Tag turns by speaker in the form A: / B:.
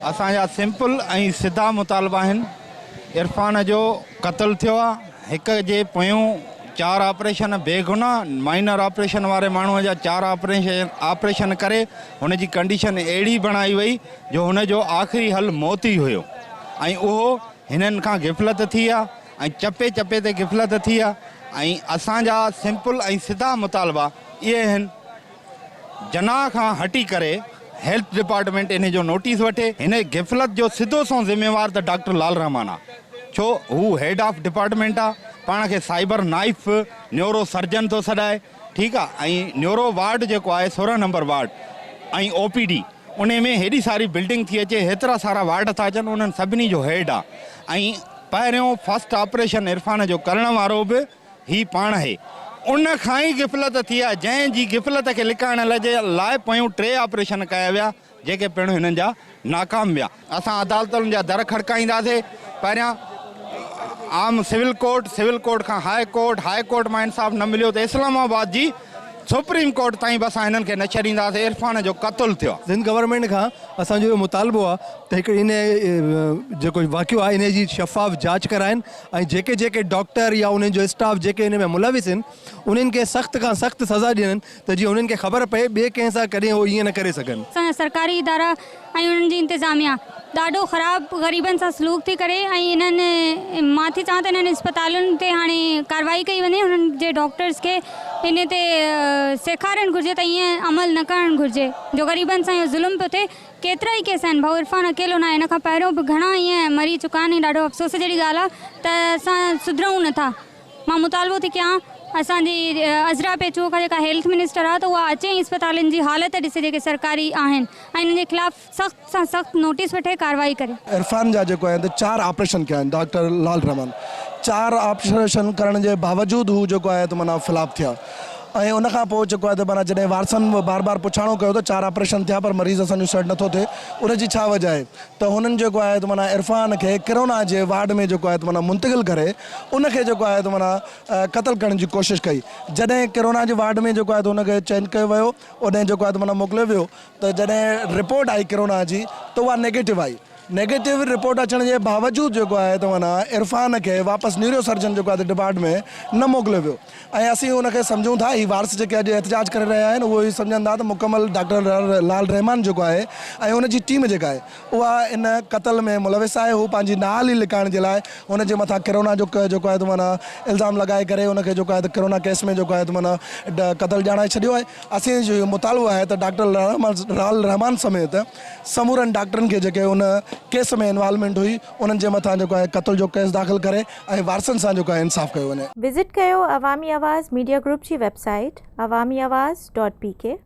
A: اسان جا سمپل ۽ سڌا مطالبا آهن، عرفان جو قتل ٿيو آ، هڪ جي پويون چار آپريشن بيگناهه مائنر آپريشن واري ماڻهو جا چار آپريشن ڪري هن جي ڪنڊيشن اهڙي بڻائي وئي جو هن جو آخري حل موت ئي هيو ۽ اهو هنن کان غفلت ٿي آ ۽ چپي چپي تي غفلت ٿي آ ۽ اسان جا سمپل ۽ سڌا مطالبا اهي آهن. جناح کان هٽي ڪري هيلٿ ڊپارٽمينٽ انهي جو نوٽيس وٺي. هن غفلت جو سڌو سنئون ذميوار ته ڊاڪٽر لال رحمان آ ڇو هو هيڊ آف ڊپارٽمينٽ آ پاڻ کي سائبر نائف نيورو سرجن ٿو سڏائي ٺيڪ آ ۽ نيورو وارڊ جيڪو آهي 16 نمبر وارڊ ۽ او پي ڊي انهي ۾ هيڏي ساري بلڊنگ ٿي اچي هيترا سارا وارڊ ٿا اچن انهن سڀني جو هيڊ آ ۽ پهريون فرسٽ آپريشن عرفان جو ڪرڻ وارو به هي پاڻ آهي. ان کان ئي غفلت ٿي آهي، جنهن جي غفلت کي لڪائڻ لاء پويون ٽي آپريشن ڪيا ويا، جيڪي پڻ هنن جا ناڪام ويا. اسان عدالتن جا در کڙڪائينداسين، پهريان عام سول ڪورٽ، سول ڪورٽ کان هاء ڪورٽ، هاء ڪورٽ مان انصاف نه مليو ته اسلام آباد جي سپريم ڪورٽ تائين به اسان هنن کي نه ڇڏينداسين، عرفان جو قتل ٿيو آهي.
B: سنڌ گورنمينٽ کان اسان جو اهو مطالبو آهي ته هڪ ان جيڪو واقعو آهي ان جي شفاف جاچ ڪرائين ۽ جيڪي جيڪي ڊاڪٽر يا انهن جو اسٽاف جيڪي ان ۾ ملوث آهن انهن کي سخت کان سخت سزا ڏين ته جيئن انهن کي خبر پئي ٻئي ڪنهن سان ڪڏهن هو ائين نه ڪري سگهن.
C: اسان جا سرڪاري ادارا ۽ انهن جي انتظاميا ڏاڍو خراب غريبن سان سلوڪ ٿي ڪري ۽ انهن مان ٿي چوان ته انهن اسپتالن تي هاڻي ڪارروائي ڪئي وڃي انهن جي ڊاڪٽرس کي ان تي سيکارڻ گهرجي ته ائين عمل نه ڪرڻ گهرجي جو غريبن سان اهو ظلم پيو ٿئي ڪيترا ئي ڪيس آهن ڀائو عرفان اڪيلو ناهي ان کان پهريون به گهڻا ائين مري چڪا آهن ۽ ڏاڍو افسوس جهڙي ڳالهه آهي ته اسان سڌرئون نٿا مان مطالبو ٿي ڪيان اسان جي عذرا پيچوهو کان جيڪا هيلٿ منسٽر آهي ته اها اچي ۽ اسپتالن جي حالت ڏسي جيڪي سرڪاري آهن ۽ انهن جي خلاف سخت سان سخت نوٽيس وٺي ڪارروائي ڪري.
D: عرفان جا جيڪو آهن ته چار آپريشن ڪيا آهن ڊاڪٽر لال رحمان چار آپريشن ڪرڻ جي باوجود هو جيڪو آهي ته معنيٰ فلاپ ٿيا ۽ ان کان پوء جيڪو آهي ته معنيٰ جڏهن وارثن بار بار پڇاڻو ڪيو ته چار آپريشن ٿيا پر مريض اسان جو سيٽ نٿو ٿئي ان جي ڇا وجه آهي ته هنن جيڪو آهي ته معنيٰ عرفان کي ڪرونا جي وارڊ ۾ جيڪو آهي ته معنيٰ منتقل ڪري ان کي جيڪو آهي ته معنيٰ قتل ڪرڻ جي ڪوشش ڪئي جڏهن ڪرونا جي وارڊ ۾ جيڪو آهي ته ان کي چينج ڪيو ويو اوڏانهن جيڪو آهي ته معنيٰ موڪليو ويو ته جڏهن رپورٽ آئي ڪرونا جي ته اها نيگيٽو آئي نيگيٽو رپورٽ اچڻ جي باوجود جيڪو آهي ته معنيٰ عرفان کي واپس نيورو سرجن جيڪو آهي ته ڊپارٽ ۾ نه موڪليو ويو ۽ اسين ان کي سمجهون ٿا هي وارث جيڪي اڄ احتجاج ڪري رهيا آهن اهو اهو سمجهن ٿا ته مڪمل ڊاڪٽر لال رحمان جيڪو آهي ۽ ان جي ٽيم جيڪا آهي اها ان قتل ۾ ملوث آهي هو پنهنجي نااهلي لڪائڻ جي لاء هن جي مٿان ڪرونا جو جيڪو آهي ته معنيٰ الزام لڳائي ڪري ان کي جيڪو آهي ته ڪرونا ڪيس ۾ جيڪو آهي ته معنيٰ قتل ڄاڻائي ڇڏيو آهي اسين جو اهو مطالبو آهي ته ڊاڪٽر لال رحمان سميت سمورن ڊاڪٽرن کي جيڪي ان ڪيس ۾ انوالومينٽ هئي انهن جي مٿان جيڪو آهي قتل جو ڪيس داخل ڪري ۽ وارثن سان جيڪو آهي انصاف ڪيو وڃي.
E: وزٽ ڪيو عوامي آواز ميڊيا گروپ جي web site Awami Awaz dot P K.